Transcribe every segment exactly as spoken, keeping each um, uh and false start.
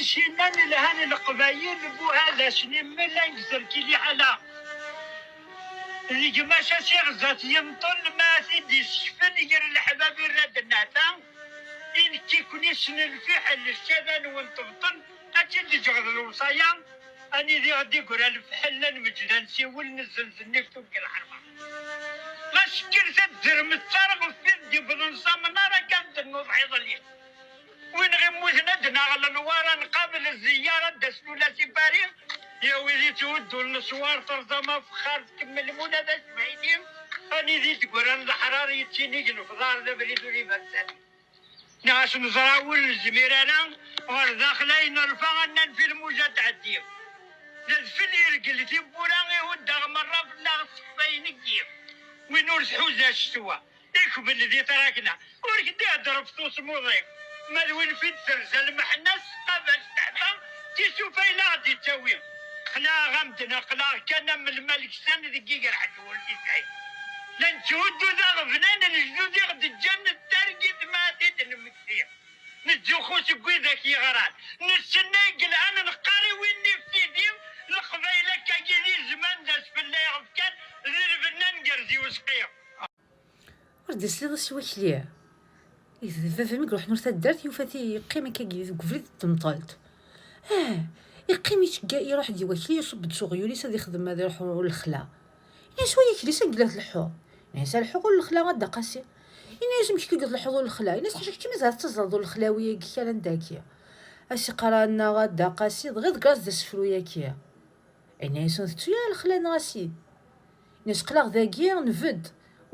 Cina nelhan leqbayel bu hadac n immel anegzer ki liḥala. Deg maca siɣzat yemṭel ma t-id-isekfen ger leḥbab irad nnata. I nekki-ken issnen lfiḥel ccada-nwen tebṭel, ad tt-id-ǧeɣ d lewṣaya. Anidi ɣ-d-iggra lefḥel la nmeǧd ad nsiwel nezzenz nnif tuggi lḥerma. Ɣas kkret ad d-termet ttaṛ ɣef wid d-iwwḍen s amnar akka ad d-nuḍ iḍelli. Win ɣ-immuten ad d-naɣ lenwar ad nqabel zziyyar ad d-as lula si Paris. Yawi di tthuddu n leswar terẓam afexxar tkemmel mula d asbaydi. Anidi d-ggran leḥrar yettinig lefḍar d abrid ur ibersan. Nniɣ-as neẓra ur nezmir ara ɣer daxel ay nerfa ad nanef i lmuja tɛeddi. D adfel irgel tiwwura ihudd-aɣ merra fell-aɣ ṣṣeffayen-agi. Win ur tḥuza ccetwa ikbel di trakna ur k-d-ihedder f tusmuḍi. Ma d win fi d-terza lmeḥna s tqabact teḥfa tisufa i la ɣ-d-ittawi. Xlaɣ-am-d neqleɣ kan am lmal ksan deg iger ḥedd ur d-isɛi. La netthuddu d aɣeblan n lejdud i ɣ-d-ǧǧan targit ma ad t-id-nemmekti. Nettzuxxu seg widak yeɣran, nessen ay yelhan neqqar i win n ifsidi, leqbayel akkagi di zzman d asfel la iɣef kan d lbenna n gerzi useqqi. Ur d-tesliḍ i wakli? D baba-m i iruḥen ɣer taddart, yufa-t yeqqim akkagi deg ubrid d temṭelt. Ah, yeqqim yettgga, iruḥ-d i wakli, iṣubb-d s uɣyul-is ad ixdem, ad iruḥ ur lexla. Yenna-yas: "Wa akli, s anegla tleḥḥuḍ?" Yenna-yas: "Ad leḥḥuɣ ur lexla a Dda Qasi." Yenna-yas: "Amek akka i tleḥḥuḍ ur lexla?" Yenna-yas: "Ḥaca keččini ẓer tettaẓẓleḍ ur lexlawi-agi kan anda-agi." As-iqqar: "Annaɣ a Dda Qasi, dɣi deg-as d asefru-yagi." Yenna-yas: "Ur tettu ara lexla neɣ a Sidi?" Yenna-yas: "Aql-aɣ dagi nbedd.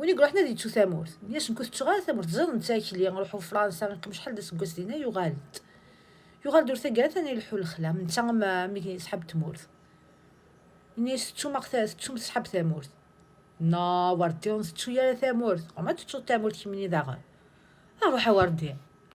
Win i iruḥen ad yettu tamurt." Yenna-yas: "Nekk ur tettuɣ ara tamurt, teẓriḍ netta akli, iruḥ u Fransa, iqqim acḥal d aseggas dinna, yuɣal-d. Yuɣal-d ur tagi ara tani ileḥḥu lexla, netta am, am yesḥab tmurt." Yenna-yas: "Tettum aɣ ta-, tettum tesḥab tamurt?" "Na, Werdiya, ur tettu ara tamurt." "Ɣur-m ad tettuḍ tamurt kemmini daɣen." "Aruḥ a Werdiya."